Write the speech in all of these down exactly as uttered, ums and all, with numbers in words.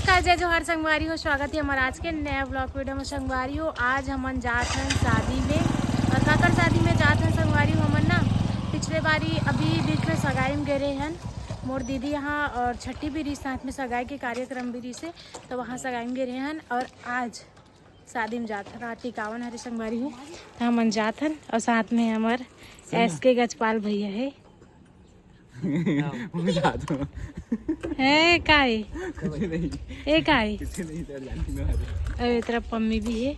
जय जोहार संगवारी हो, स्वागत है हमारे आज के नया ब्लॉग वीडियो में। संगवारी हो, आज हमन जात हन शादी में। और काकर शादी में जात हन संगवारी हो? हमन ना पिछले बारी अभी बीच में सगाई में गए रहे हन मोर दीदी यहाँ, और छठी भी रही, साथ में सगाई के कार्यक्रम भी रही से, तो वहाँ सगाई में गए रहे हन। और आज शादी में जात हन, टिकावन हरे संगवारी हो, तो हमन जात हन। और साथ में हमर एस के गजपाल भैया है। मैं जात हूँ। है का है? कुछ नहीं। ए का है? कुछ नहीं सर, जानती मैं हूँ। अरे, तेरा पम्मी भी है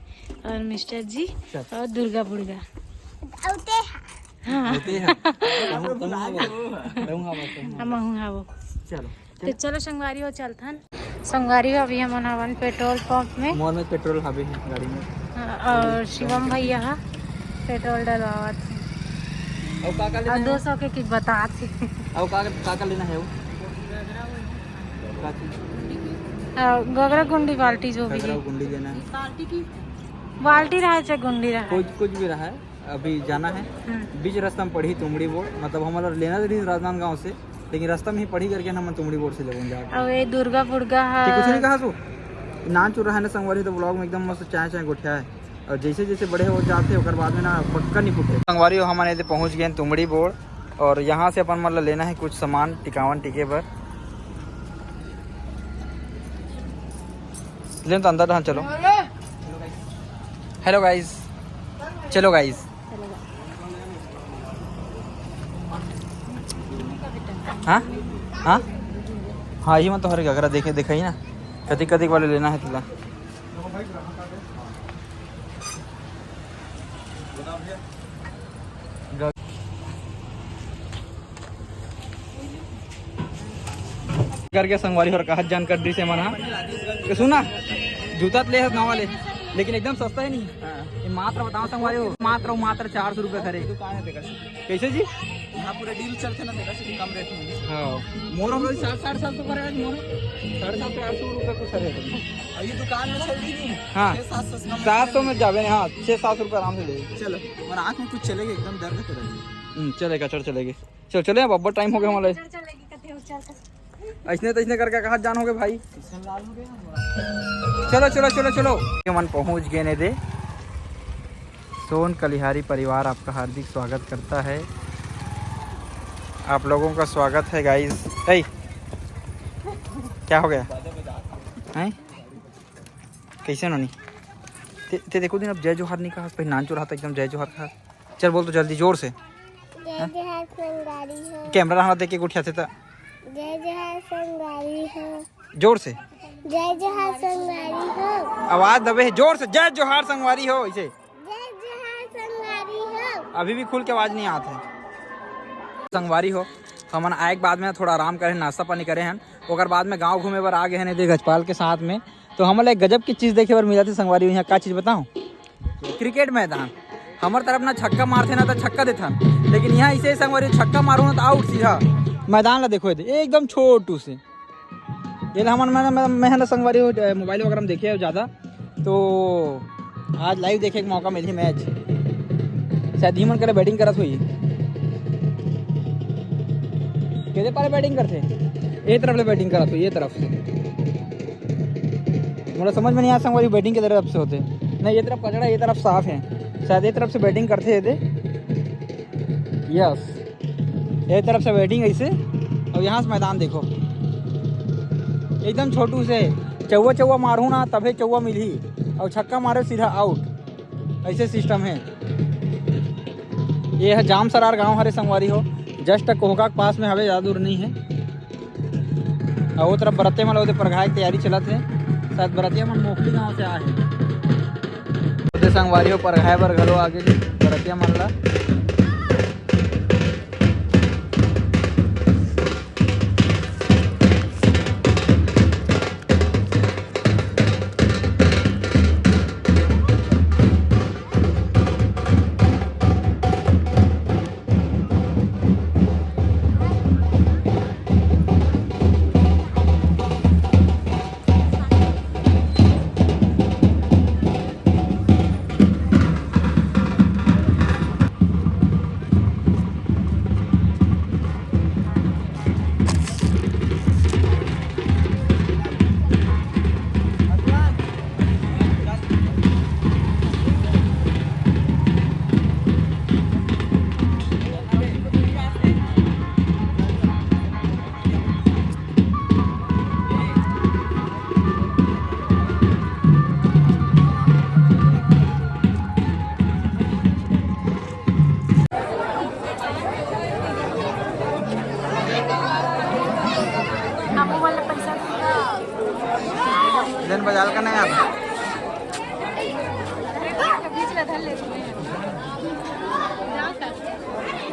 और मिस्टर जी सब। और दुर्गा बुर्गा। हाँ। होते हैं। रहूँगा बस, रहूँगा। हम हूँ, हाँ वो। चलो। तो चलो संगवारी हो, चलथन। संगवारी हो, अभी हमन हवन पेट्रोल पंप में। मोर में पेट्रोल हवे है गाड़ी में। हाँ, और शिवम भैया हा पेट्रोल डलवावत हे। और का का लेना और है? दो सौ के कुछ बतात हे। और का का, का लेना है वो? का चीज? हाँ, गगरा गुंडी बाल्टी जो भी घगरा है। गुंडी लेना है। बाल्टी रहा चाहे गुंडी रहा। कुछ, कुछ भी रहा है। अभी जाना है। हम्म। बीच रास्ता में पड़ी तुमड़ी बोर्ड, मतलब हमारा लेना तो रही राजनांदगांव से, लेकिन रास्ता में ही पड़ी करके हम तुमड़ी बोर्ड से लेवन जाए। अब ये दुर्गा बुर्गा है। ठीक, कुछ नहीं कहा सो। नान चुर रहा है ना संगवारी, तो ब्लॉग में एकदम मस्त चाय चाय गोठिया है। और जैसे जैसे बड़े हो जाते हैं, ओकर बाद में ना पक्का नहीं फूटे। संगवारी हो, हमन एदे पहुंच गए तुमड़ी बोर्ड, और यहाँ से अपन मतलब लेना है कुछ सामान टिकावन टिके बर। लेन तो अंदर, हाँ, चलो। हेलो गाइस, चलो गाइस। हाँ, हाँ, हाँ, ये मन तो हर घगरा देखे, देखा ही ना, कदी कदी वाले लेना है तुला। करके संगवारी हो कहा जान कर दी से मना। तो सुना, जूता तो ले हस नवा ले, लेकिन एकदम सस्ता है नहीं। हाँ। ये मात्र बताओ संगवारी हो, मात्र, मात्र चार सौ रुपये करे। दुकान है देखा। कैसे जी? यहाँ पूरा डील चलते ना देखा, कम रेट में। हाँ, मोर हम लोग सात, साढ़े सात सौ करे आज मोर। साढ़े सात सौ, आठ सौ रुपये कुछ है। और ये दुकान में चल रही नहीं। हाँ। छः सात सौ से कम सात सौ में जावे ना, हाँ, छः सात सौ रुपये आराम से दे। चलो, और आँख में कुछ चलेगा, एकदम दर्द करेगी। हम्म, चलेगा, चढ़ चलेगी। चल, चले अब, अब टाइम हो गया हमारे। चल, चल, लेके कते हो, चल, चल। ऐसने तैसने करके कहाँ जान हो गए भाई। चलो, चलो, चलो, चलो। ये मन पहुँच गए ने दे। सोन कलिहारी परिवार आपका हार्दिक स्वागत करता है। आप लोगों का स्वागत है गाइस। ए, क्या हो गया? हैं? कैसे नोनी? ते, ते देखो दिन अब जय जोहार नहीं कहा, पहले नान चुराहा था एकदम जय जोहार कहा। चल बोल तो जल्दी जोर से। जय जोहार संगवारी हो। कैमरा रहना देख के गोठियाथे त। जय जोहार संगवारी हो। जोर से। जय जोहार संगवारी हो। आवाज दबे है जोर से, जय जोहार संगवारी हो, इसे। जय जोहार संगवारी हो। अभी भी खुल के आवाज नहीं आत है। संगवारी हो, हमन आए के बाद में थोड़ा आराम करे, नाश्ता पानी करे हन, ओकर बाद में गांव घूमे बर आ गए हन एदे गजपाल के साथ में। तो हमन ला एक गजब की चीज देखे बर मिला थी संगवारी हो। यहाँ का चीज बताओ? क्रिकेट मैदान। हमर तरफ ना छक्का मारथे ना तो छक्का देथन, लेकिन यहाँ इसे संगवारी छक्का मारो ना तो आउट सीधा। मैदान ला देखो एदे, एकदम छोटू से। ये ला हमन, मैं, मैं, मैं है ना संगवारी हो, मोबाइल वगैरह में देखे हो ज्यादा, तो आज लाइव देखे के मौका मिलही मैच। शायद ही मन करे बैटिंग करत हुई। केदे पारे बैटिंग करथे? ए तरफ ले बैटिंग करत हुई, ये तरफ से। मोला समझ में नहीं आया संगवारी, बैटिंग के तरफ से होते। नहीं, ये तरफ कचड़ा, ये तरफ साफ है। शायद ये तरफ से बैटिंग करते थे। यस, ये तरफ से बैटिंग ऐसे, और यहाँ से मैदान देखो, एकदम छोटू से। चौवा चौवा मारू ना, तभे चौवा मिलही, और छक्का मारे सीधा आउट। ऐसे सिस्टम है। ये है जाम सरार गांव हरे संगवारी हो, जस्ट कोहका के पास में हवे, ज़्यादा दूर नहीं है। और वो तरफ बरतिया मन ओदे परघाए के तैयारी चलत है। शायद बरतिया मन मोखली गांव से आए हैं। ओदे संगवारी हो परघाए बर घलो आगे जी बरतिया मन ला। जन बजा ल का ना यार।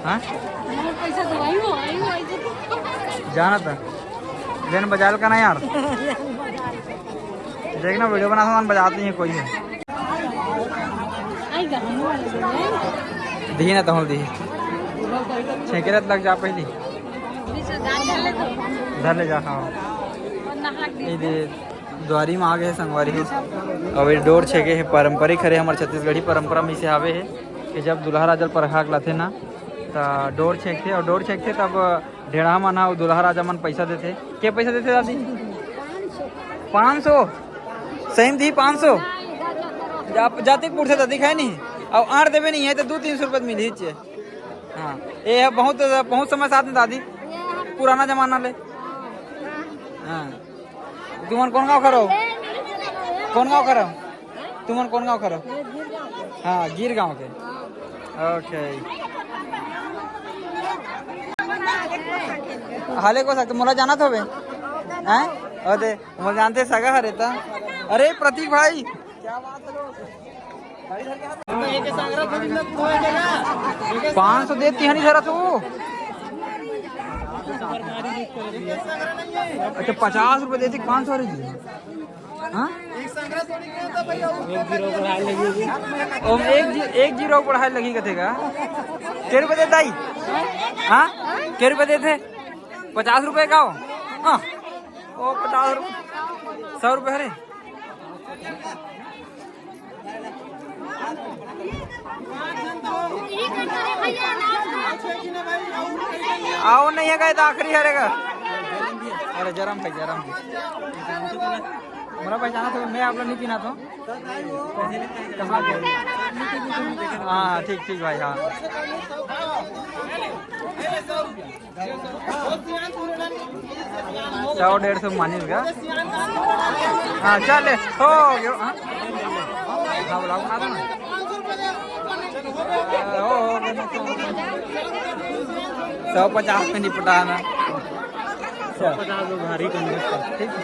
हाँ? जाना था। जन बजा ल का ना यार। देखना, वीडियो बनाथन, बजात नहीं हे कोई हे। दिही ना तहूँ दिही। छेंके रत लग जा पहली। धर ले जा, हाँ। ये दे, दुआरी में आ गए हे संगवारी हो। अब ये डोर छेंके हे, पारंपरिक हरे, हमर छत्तीसगढ़ी परंपरा में इसे आवे हे कि जब दूल्हा राजा ल परखा के लाथे ना, त डोर छेंकथे, और डोर छेंकथे तब ढेड़हा मन ह, दूल्हा राजा मन पैसा देथे। के पैसा देथे दादी? पाँच सौ। सही में दी पाँच सौ। जा-, जातिक पुरथे दादी खाए नहीं, और आठ देवे नहीं है तो दो तीन सौ रुपये मिलही चे। हाँ, ये है बहुत, बहुत समय साथ में दादी, पुराना जमाना ले। हाँ, तुमन कौन गाँव खरो? कौन गाँव खरो? तुमन कौन गाँव खरो? हाँ, गिर गाँव के। ओके। हाले को सकते मोला जाना था बे? हैं? अरे, मोला जानते सगा हरे ता। अरे, प्रतीक भाई। पाँच सौ दे तिहानी धरा तू। अच्छा, पचास रुपए देती, पाँच सौ रही। हाँ? ओ, एक जी-, एक जीरो बढ़ाए लगी कथे का? के रुपए देता ही? हाँ? के रुपए देते? पचास रुपए का हो? हाँ। ओ, पचास रुपए, सौ रुपए हरे। आओ नहीं है, गए तो आखिरी हरे का। अरे जरम भाई, जरम भाई। मोला पहचाना तो मैं आप लोग नहीं चिन्हा तो। कहाँ के? हाँ, ठीक, ठीक भाई, हाँ। सौ डेढ़ सौ मानिस का। हाँ, चल ले, हो गयो, हाँ। हाँ, बोला, बना दो ना। हो, हो गयो ना, सौ पचास में निपटाना। सौ पचास में भारी कम है। ठीक है।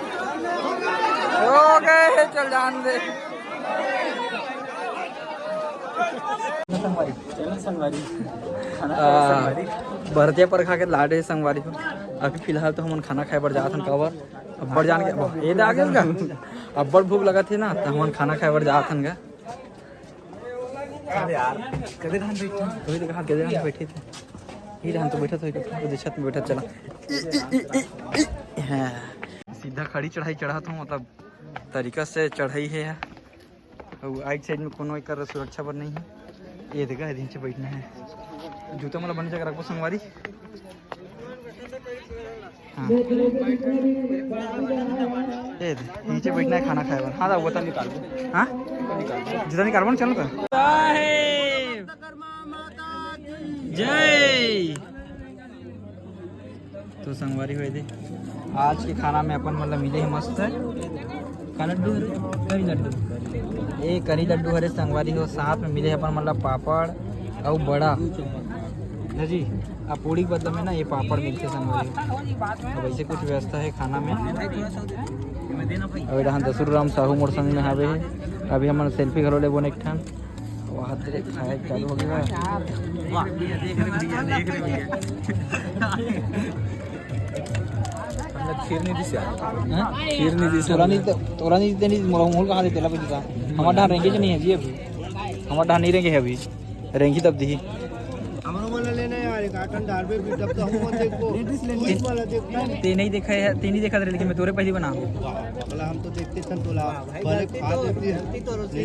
हो गए, चल जान दे। चलो संगवारी, खाना आ, खाओ संगवारी। बरतिया परखा के लाडे संगवारी हो। अभी फिलहाल तो हमन खाना खाए बर जात हन, काबर अब्बड़ जान के, ये दे आ गेल का? अब्बड़ भूख लगत हे ना, त हमन खाना खाए बर जात हन गा। अरे यार, कदे धान बैठे? वही तो कहा, कदे धान बैठे थे। ही रहन तो बैठा था, वो छत में बैठा चला। हाँ। सीधा खड़ी चढ़ाई चढ़ात हूँ, मतलब तरीका से चढ़ाई है। अउ आइट साइड में कोनो एकर सुरक्षा बर नहीं है। ये देखा, ये नीचे बैठना है। जूता मोला बने जगह रखबो संगवारी। हाँ। ये दे, नीचे बैठना है खाना खाए बर। हाँ, दा, वो तो निकाल दो। हाँ? जूता निकाल दो, चलो तो। साहेब। जय। तो संगवारी हो दे, आज के खाना में अपन मतलब मिले हे मस्त है का लड्डू हरे, करी लड्डू, ये करी लड्डू हरे संगवारी हो। साथ में मिले हे अपन मतलब पापड़ अउ बड़ा ना जी। अब पूड़ी के बदला में ना ये पापड़ मिलथे संगवारी हो। अब ऐसे कुछ व्यवस्था है खाना में। अउ यहाँ दसुर राम साहू मोर संग में हावे हे। अभी हमन सेल्फी घलो लेबो एक ठन। वहाँ तेरे खाए चालू हो गया। वाह, भैया, देख रहे भैया, देख रहे भैया। खीर नहीं दिस यार। हाँ? खीर नहीं दिस तोरा नहीं, तोरा नहीं देते नहीं, मोला मोल कहाँ देते ला बता। हमारा डाल रेंगे नहीं है जी अभी। हमारा डाल नहीं रेंगे है अभी। रेंगी तब दी। हमरो मन लेने यार, एक आटन डालबे भी, तब तो हम मन देखबो। लेडीज लेने। तीस वाला देखबो। ते नहीं देखा है, ते नहीं देखा था, लेकिन मैं तोरे पहली बना। वाह, मतलब हम तो देखते थे तोला, पहले खा देखते हैं।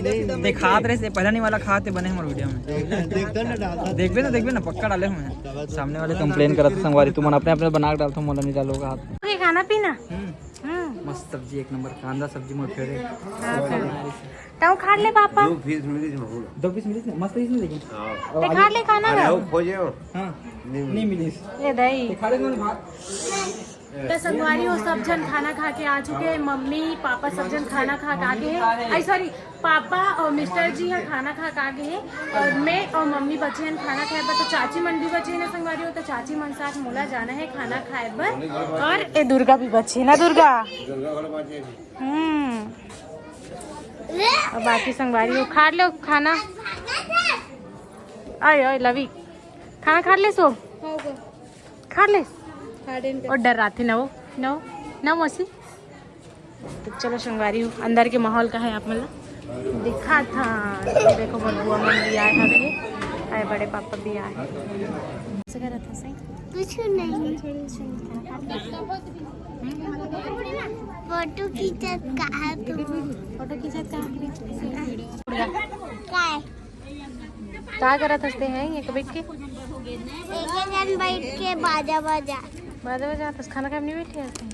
नहीं, नहीं। ते खात रहे से पहला नहीं वाला खाते बने हमारे वीडियो में। देखते हैं ना, डालता देखबे ना, देखबे ना, पक्का डाले हुए हैं। सामने वाले कंप्लेन करत संगवारी, तुमन अपने अपने बना के डालते हो, मोला नहीं डालोगा हाथ। ये खाना पीना। हम्म। हम्म। मस्त सब्जी, एक नंबर कांदा सब्जी मोर फेवरेट। हाँ, हाँ। ताऊ खा ले पापा। दो पीस मिली थी, महुआ। दो पीस मिली थी, मस्त पीस मिली थी। हाँ। ते खा ले खाना अरे, ना। वो खोजे हो? हाँ। नहीं मिली। नहीं मिली। ये दही। ते खा ले खाना भात। तो संगवारी हो, सब जन खाना खा के आ चुके हैं। मम्मी पापा सब जन खाना खा के आ गए हैं। आई सॉरी, पापा और मिस्टर जी यहाँ खाना खा के आ गए हैं। और मैं और मम्मी बचे हैं खाना खाए बर। तो चाची मन भी बचे हैं ना संगवारी हो, तो चाची मन साथ मोला जाना है खाना खाए बर। और ए दुर्गा भी बची है ना, दुर्गा। हम्म। अब बाकी संगवारी हो, खा लो खाना। आय, आय, लवी, खाना खा ले सो। खा ले। और डर रहा थे ना वो, ना वो, ना मौसी। तो चलो संगवारी हो, अंदर के माहौल का है आप मतलब दिखा था। देखो बबुआ मन भी आए हवे, आए बड़े पापा भी आए हैं। कुछ नहीं। फोटो खींचत का है तू? फोटो खींचत का? काय? का करत हसते हैं ये बैठ के? एक जन बैठ के बाजा बजा। बाजा बजा, तो खाना खाए नहीं बैठे हसते हैं?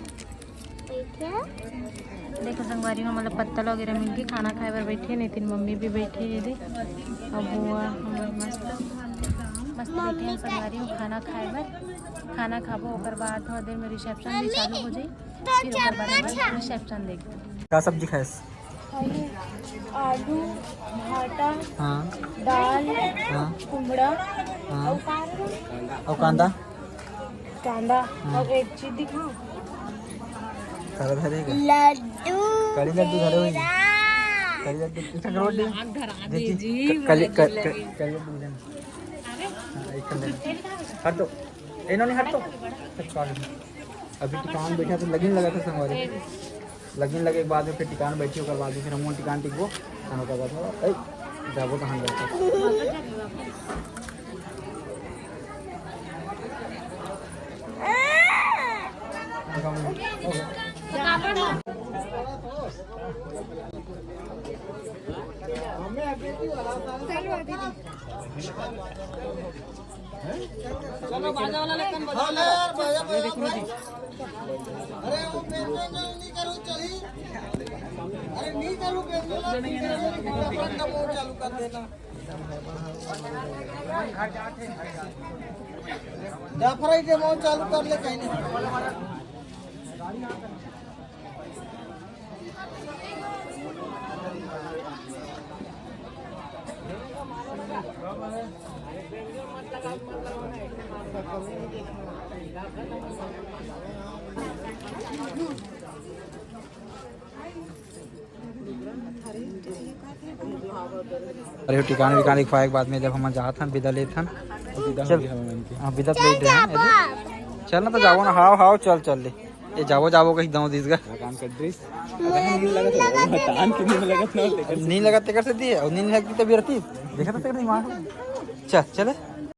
बैठे। देखो संगवारी हो, मतलब पत्तल वगैरह मिल के खाना खाए बर बैठे, नितिन मम्मी भी बैठे ये दे। अब हुआ हम लोग मस्त, मस्त बैठे हैं संगवारी हो खाना खाए बर। खाना खाबो, ओकर बाद थोड़ा देर में रिसेप्शन भी चालू हो जाई, फिर ओकर बाद रिसेप्शन देखते। का सब्जी खाएस? आलू, भाटा, हाँ। दाल, हाँ। कुमड़ा, हाँ। अउ कांदा। अउ कांदा? कांदा। हाँ। अउ एक चीज दिखाओ। काला धरे का? लड्डू। कड़ी लड्डू धरे हुई। कड़ी लड्डू, एक ठन रोटी। देखी, क-, कली, क-, क-, कली लड्डू देना। हाँ, एक ठन देना। हट तो। ए, नोनी, हट तो। अच्छा, अभी टिकान बैठा तो लगिन लगा था संगवारी। लगिन लगे के बाद में फिर टिकान बैठी, ओकर बाद में फिर हम टिकान टिकबो। खाना का बाद में, ए, जाबो कहाँ जाबो? चलो बाजा वाला लेकिन बजा ले। अरे वो पेन पेन नहीं करो, चली। अरे नहीं करो पेन पेन, नहीं करो, अपना वो चालू कर देना। जाफराई के वो चालू कर ले कहीं नहीं। अरे टिकान विकान लिखवाए के बाद में जब हम जात हन, बिदा लेत हन। बिदा हो चल। गया हम इनके। हाँ, बिदा तो लेत हन। चल ना तो जाबो ना, हाव हाव, चल चल ले। ये जाबो जाबो कहीं दम दिस गा। काम कर ड्रेस। मोला नहीं लगत, तान के नहीं लगत ना, तेकर से। नहीं लगत तेकर से दिए, और नहीं लगती तभी रहती। देखा था तेरा दिमाग। चल चले।